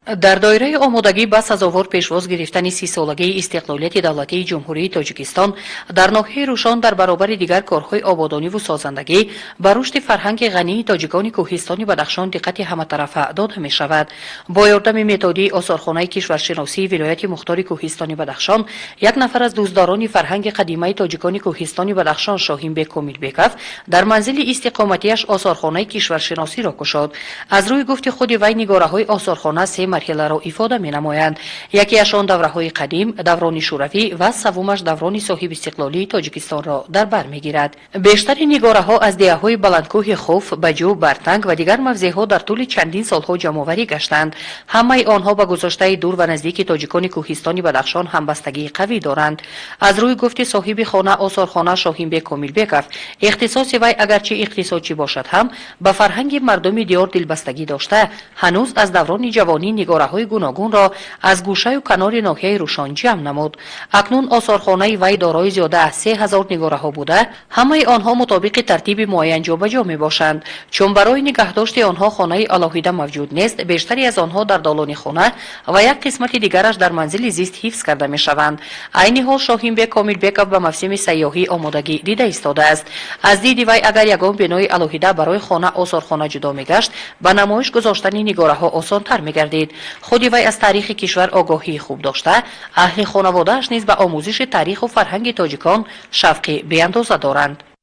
Дар доираи омодагӣ ба сазовор пешвоз гирифтани 30-солагии истиқлолияти давлатии Ҷумҳурии Тоҷикистон дар ноҳияи Рӯшон дар баробари дигар корҳои ободониву созандагӣ ба рушди фарҳанги ғании тоҷикони кӯҳистони Бадахшон диққати ҳаматарафа дода мешавад. Бо ёрдами методии осорхонаи кишваршиносии вилояти мухтори кӯҳистони Бадахшон як нафар аз дӯстдорони фарҳанги қадимаи тоҷикони кӯҳистони Бадахшон, Шоҳинбек Комилбеков, дар манзили истиқоматиаш осорхонаи кишваршиносиро кушод. Аз рӯи гуфти худи вай, нигораҳои осорхона се марҳиларо ифода менамоянд. Якеаш он давраҳои қадим, даврони шӯравӣ ва саввумаш даврони соҳибистиқлолии Тоҷикистонро дар бар мегирад. Бештари нигораҳо аз деҳаҳои баландкӯҳи Хуф, Баҷӯ, Бартанг ва дигар мавзеъҳо дар тӯли чандин солҳо ҷамъоварӣ гаштанд. Ҳамаи онҳо ба гузаштаи дур ва наздики тоҷикони кӯҳистони Бадахшон ҳамбастагии қавӣ доранд. Аз рӯи гуфти соҳиби хона осорхона Шоҳинбек Комилбеков, ихтисоси вай агарчи иқтисодчӣ бошад ҳам, ба фарҳанги мардуми диёр дилбастагӣ дошта, ҳанӯз аз даврони ҷавонӣ нигораҳои гуногунро аз гӯшаю канори ноҳияи Рӯшон ҷамъ намуд. Акнун осорхонаи вай дорои зиёда аз 3000 нигораҳо буда, ҳамаи онҳо мутобиқи тартиби муайян ҷобаҷо мебошанд. Чун барои нигаҳдошти онҳо хонаи алоҳида мавҷуд нест, бештаре аз онҳо дар долони хона ва як қисмати дигараш дар манзили зист ҳифз карда мешаванд. Айни ҳол Шоҳинбек Комилбеков ба мавсими сайёҳӣ омодагӣ дида истодааст. Аз диди вай, агар ягон бинои алоҳида барои хона осорхона ҷудо мегашт, ба намоиш гузоштани нигораҳо осонтар мегардид. Худи вай аз таърихи кишвар огоҳии хуб дошта, аҳли хонаводааш низ ба омӯзиши таъриху фарҳанги тоҷикон шавқи беандоза доранд.